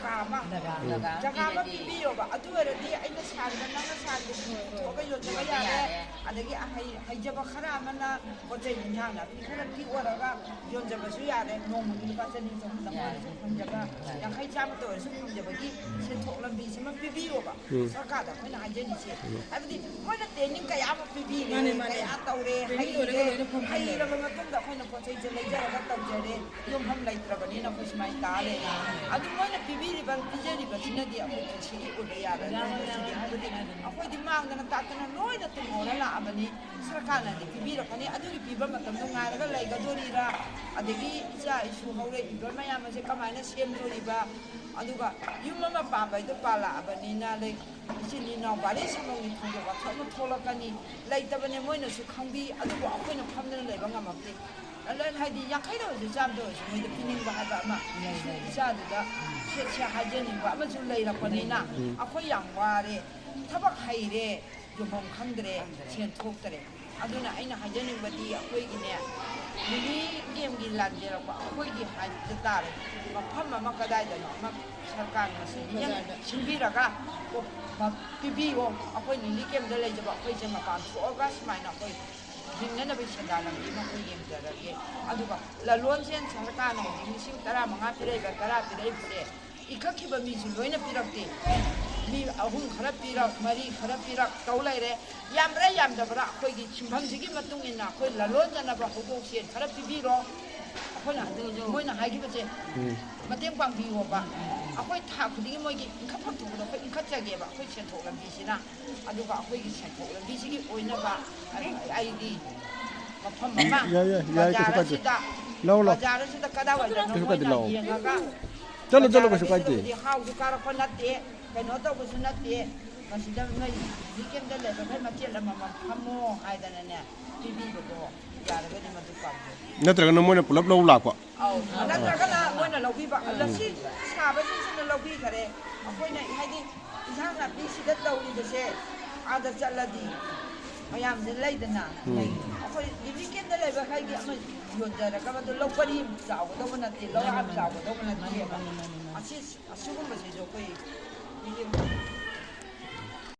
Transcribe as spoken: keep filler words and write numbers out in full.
ꯖꯒꯥ ꯑꯃ, ꯖꯒꯥ ꯑꯃ ꯄꯤꯕꯤꯌꯣꯕ꯫ ꯑꯗꯨ ꯑꯣꯏꯔꯗꯤ ꯑꯩꯅ ꯁꯥꯔꯤꯕ, ꯅꯪꯅ ꯁꯥꯔꯤꯕ ꯄꯨꯊꯣꯛꯑꯒ ꯌꯣꯟꯖꯕ ꯌꯥꯔꯦ꯫ ꯑꯗꯒꯤ ꯑꯍꯩ-, ꯍꯩꯖꯕ ꯈꯔ ꯑꯃꯅ ꯄꯣꯠ ꯆꯩ ꯏꯟꯁꯥꯡ ꯅꯥꯄꯤ ꯈꯔ ꯄꯤ ꯑꯣꯏꯔꯒ ꯌꯣꯟꯖꯕꯁꯨ ꯌꯥꯔꯦ꯫ ꯅꯣꯡꯃꯒꯤ ꯂꯨꯄꯥ ꯆꯅꯤ ꯆꯍꯨꯝꯗꯪ ꯑꯣꯏꯔꯁꯨ ꯐꯪꯖꯕ, ꯌꯥꯡꯈꯩ ꯆꯥꯝꯃꯇ ꯑꯣꯏꯔꯁꯨ ꯐꯪꯖꯕꯒꯤ ꯁꯦꯟꯊꯣꯛ ꯂꯝꯕꯤꯁꯤꯃ ꯄꯤꯕꯤꯌꯣꯕ꯫ ꯎꯝ꯫ ꯁꯔꯀꯥꯔꯗ ꯑꯩꯈꯣꯏꯅ ꯍꯥꯏꯖꯔꯤꯁꯦ꯫ ꯎꯝ꯫ ꯍꯥꯏꯕꯗꯤ ꯃꯣꯏꯅ training ꯀꯌꯥ ꯑꯃ ꯄꯤꯕꯤꯔꯦ, ꯃꯥꯅꯦ, ꯃꯥꯅꯦ꯫ ꯀꯌꯥ ꯇꯧꯔꯦ, training ꯂꯣꯏꯔꯒ ꯍꯩꯔꯦ, ꯂꯣꯏꯅ ꯐꯝꯍꯜꯂꯦ꯫ ꯍꯩꯔꯕ ꯃꯇꯨꯡꯗ ꯑꯩꯈꯣꯏꯅ ꯄꯣꯠ ꯆꯩꯁꯦ ꯂꯩꯖꯔꯒ ꯇꯧꯖꯔꯦ, ꯌꯣꯟꯐꯝ ꯂꯩꯇ꯭ꯔꯕꯅꯤꯅ ꯑꯩꯈꯣꯏ ꯁꯨꯃꯥꯏꯅ ꯇꯥ ꯂꯩꯔꯦ꯫ ꯑꯗꯨ ꯃꯣꯏꯅ ꯄꯤꯕꯤꯔꯤꯕ, ꯄꯤꯖꯔꯤꯕꯁꯤꯅꯗꯤ ꯑꯩꯈꯣꯏ ꯄꯨꯟꯁꯤꯒꯤ ꯑꯣꯏꯕ ꯌꯥꯔꯅꯤ꯫ ꯃꯁꯤꯗꯤ ꯍꯥꯏꯕꯗꯤ ꯑꯩꯈꯣꯏꯗꯤ ꯃꯥꯡꯗꯅ ꯇꯥꯛꯇꯅ ꯂꯣꯏꯅ ꯇꯨꯡꯍꯧꯔ ꯂꯥꯛꯑꯕꯅꯤ꯫ ꯁꯔꯀꯥꯔꯅꯗꯤ ꯄꯤꯕꯤꯔꯛꯀꯅꯤ, ꯑꯗꯨꯒꯤ ꯄꯤꯕ ꯃꯇꯝꯗꯣ ꯉꯥꯏꯔꯒ ꯂꯩꯒꯗꯣꯔꯤꯔꯥ? ꯑꯗꯒꯤ ꯏꯆꯥ ꯏꯁꯨ ꯍꯧꯔꯛꯏꯕ ꯃꯌꯥꯝ ꯑꯁꯦ ꯀꯃꯥꯏꯅ ꯁꯦꯝꯗꯣꯔꯤꯕ? ꯑꯗꯨꯒ ꯌꯨꯝ ꯑꯃ ꯄꯥꯝꯕ ꯍꯥꯏꯗꯣ ꯄꯥꯜꯂꯛꯑꯕꯅꯤꯅ, ꯂꯩ-, ꯏꯆꯤꯟ ꯏꯅꯥꯎ ꯚꯥꯔꯤ ꯁꯪꯒꯝꯒꯤ ꯊꯧꯗꯣꯛ ꯋꯥꯊꯣꯛ ꯑꯃ ꯊꯣꯛꯂꯛꯀꯅꯤ꯫ ꯂꯩꯇꯕꯅꯦ, ꯃꯣꯏꯅꯁꯨ ꯈꯪꯕꯤ, ꯑꯗꯨꯕꯨ ꯑꯩꯈꯣꯏꯅ ꯐꯝꯗꯅ ꯂꯩꯕ ꯉꯝꯃꯛꯇꯦ꯫ ꯑꯗꯨꯅ ꯍꯥꯏꯗꯤ ꯌꯥꯡꯈꯩꯗ ꯑꯣꯏꯔꯁꯨ ꯆꯥꯝꯗ ꯑꯣꯏꯔꯁꯨ ꯃꯣꯏꯗ ꯄꯤꯅꯤꯡꯕ ꯍꯥꯏꯕ ꯑꯃ, ꯏꯁꯨ ꯏꯆꯥꯗꯨꯗ ꯁꯦꯠꯁꯦ ꯍꯥꯏꯖꯅꯤꯡꯕ ꯑꯃꯁꯨ ꯂꯩꯔꯛꯄꯅꯤꯅ, ꯎꯝ꯫ ꯑꯩꯈꯣꯏ ꯌꯥꯝ ꯋꯥꯔꯦ, ꯊꯕꯛ ꯍꯩꯔꯦ, ꯌꯣꯟꯐꯝ ꯈꯪꯗ꯭ꯔꯦ, ꯁꯦꯟ ꯊꯣꯛꯇꯔꯦ꯫ ꯑꯗꯨꯅ ꯑꯩꯅ ꯍꯥꯏꯖꯅꯤꯡꯕꯗꯤ ꯑꯩꯈꯣꯏꯒꯤꯅꯦ, ꯅꯤꯅꯤ ꯀꯦꯝꯒꯤ ꯂꯥꯟꯖꯦꯜꯂꯛꯄ ꯑꯩꯈꯣꯏꯒꯤ ꯍꯥꯏꯕ ꯇꯥꯔꯦ, ꯃꯐꯝ ꯑꯃ ꯀꯗꯥꯏꯗꯅꯣ ꯑꯃ ꯁꯔꯀꯥꯔꯅ ꯁꯤꯟꯕꯤꯔꯒ ꯀꯣ-, ꯃ-, ꯄꯤꯕꯤꯌꯣ꯫ ꯑꯩꯈꯣꯏ ꯅꯤꯅꯤ ꯀꯦꯝꯗ ꯂꯩꯖꯕ ꯑꯩꯈꯣꯏꯁꯦ ꯃꯄꯥꯟ ꯊꯣꯛꯑꯒ ꯁꯨꯃꯥꯏꯅ ꯑꯩꯈꯣꯏ ꯍꯤꯡꯅꯅꯕꯒꯤ ꯁꯦꯟꯗꯥꯟ ꯂꯝꯕꯤ ꯑꯃ ꯑꯩꯈꯣꯏ ꯌꯦꯡꯖꯔꯒꯦ꯫ ꯑꯗꯨꯒ ꯂꯂꯣꯟꯁꯦꯟ ꯁꯔꯀꯥꯔꯅ ꯍꯧꯖꯤꯛ ꯂꯤꯁꯤꯡ ꯇꯔꯥ ꯃꯉꯥ ꯄꯤꯔꯛꯏꯕ, ꯇꯔꯥ ꯄꯤꯔꯛꯏꯕꯁꯦ ꯏꯈꯠꯈꯤꯕ ꯃꯤꯁꯨ ꯂꯣꯏꯅ ꯄꯤꯔꯛꯇꯦ꯫ ꯃꯤ ꯑꯍꯨꯝ ꯈꯔ ꯄꯤꯔꯛ, ꯃꯔꯤ ꯈꯔ ꯄꯤꯔꯛ ꯇꯧ ꯂꯩꯔꯦ꯫ ꯌꯥꯝꯕ꯭ꯔꯥ ꯌꯥꯝꯗꯕ꯭ꯔꯥ ꯑꯩꯈꯣꯏꯒꯤ ꯁꯤꯟꯐꯝꯁꯤꯒꯤ ꯃꯇꯨꯡ ꯏꯟꯅ ꯑꯩꯈꯣꯏ ꯂꯂꯣꯟꯖꯅꯕ ꯍꯧꯗꯣꯛꯁꯦ ꯈꯔ ꯄꯤꯕꯤꯔꯣ꯫ ꯑꯩꯈꯣꯏꯅ ꯑꯗꯨꯁꯨ ꯃꯣꯏꯅ ꯍꯥꯏꯈꯤꯕꯁꯦ ꯎꯝ꯫ ꯃꯇꯦꯡ ꯄꯥꯡꯕꯤꯌꯣꯕ꯫ ꯑꯩꯈꯣꯏ ꯊꯥ ꯈꯨꯗꯤꯡꯒꯤ ꯃꯣꯏꯒꯤ ꯏꯟꯈꯠꯐꯝ ꯊꯣꯛꯄꯗꯣ ꯑꯩꯈꯣꯏ ꯏꯟꯈꯠꯆꯒꯦꯕ, ꯑꯩꯈꯣꯏ ꯁꯦꯟꯊꯣꯛ ꯂꯝꯕꯤꯁꯤꯅ꯫ ꯑꯗꯨꯒ ꯑꯩꯈꯣꯏꯒꯤ ꯁꯦꯟꯊꯣꯛ ꯂꯝꯕꯤꯁꯤꯒꯤ ꯑꯣꯏꯅꯕ ꯑꯩꯗꯤ ꯃꯐꯝ ꯑꯃ ꯌꯥꯏ, ꯌꯥꯏ, ꯌꯥꯏ, ꯀꯩꯁꯨ ꯕꯖꯥꯔ ꯀꯥꯏꯗꯦ꯫ ꯑꯁꯤꯗ, ꯂꯧ, ꯂꯧ꯫ ꯕꯖꯥꯔ ꯑꯁꯤꯗ ꯀꯗꯥꯏꯋꯥꯏꯗꯅꯣ ꯀꯩꯁꯨ ꯀꯥꯏꯗꯦ, ꯃꯣꯏꯅ ꯂꯧ꯫ ꯌꯦꯡꯉꯒ ꯆꯠꯂꯣ, ꯆꯠꯂꯣ, ꯕꯖꯥꯔ ꯀꯩꯁꯨ ꯀꯥꯏꯗꯦ꯫ ꯑꯁꯤꯗꯕꯨꯗꯤ ꯍꯥꯎꯁꯨ ꯀꯥꯔꯛꯄ ꯅꯠꯇꯦ, ꯀꯩꯅꯣ ꯇꯧꯕꯁꯨ ꯅꯠꯇꯦ꯫ ꯃꯁꯤꯗ ꯅꯣꯏ ꯃꯤ ꯀꯩꯝꯇ ꯂꯩꯔꯣꯏ, ꯃꯆꯦꯠ ꯑꯃꯃꯝ ꯐꯝꯃꯣ ꯍꯥꯏꯗꯅꯅꯦ ꯄꯤꯕꯤꯕꯗꯣ ꯌꯥꯔꯒꯗꯤ ꯃꯗꯨ ꯄꯥꯝꯖꯩ꯫ ꯅꯠꯇ꯭ꯔꯒꯅ ꯃꯣꯏꯅ ꯄꯨꯂꯞ ꯂꯧ ꯂꯥꯛꯄ? ꯑꯧ, ꯅꯠꯇ꯭ꯔꯒꯅ ꯃꯣꯏꯅ ꯂꯧꯕꯤꯕ, ꯂꯁꯤ ꯁꯥꯕꯁꯤꯡꯁꯤꯅ ꯂꯧꯕꯤꯈꯔꯦ꯫ ꯑꯩꯈꯣꯏꯅ ꯍꯥꯏꯗꯤ ꯏꯟꯁꯥꯡ ꯅꯥꯄꯤꯁꯤꯗ ꯇꯧꯔꯤꯕꯁꯦ ꯑꯥꯗ ꯆꯠꯂꯗꯤ ꯃꯌꯥꯝꯁꯦ ꯂꯩꯗꯅ, ꯑꯩꯈꯣꯏ ꯂꯤꯚꯤꯡ ꯀꯦꯟꯗ ꯂꯩꯕ ꯈꯩꯗꯤ ꯑꯃ ꯌꯣꯟꯖꯔꯒ ꯃꯗꯨ ꯂꯧ ꯄꯔꯤ ꯆꯥꯎꯒꯗꯧꯕ ꯅꯠꯇꯦ, ꯂꯧ ꯌꯥꯝ ꯆꯥꯎꯒꯗꯧꯕ ꯅꯠꯇꯦꯕ꯫ ꯑꯁꯤ, ꯑꯁꯤꯒꯨꯝꯕꯁꯤꯁꯨ ꯑꯩꯈꯣꯏ ꯃꯤꯠꯌꯦꯡ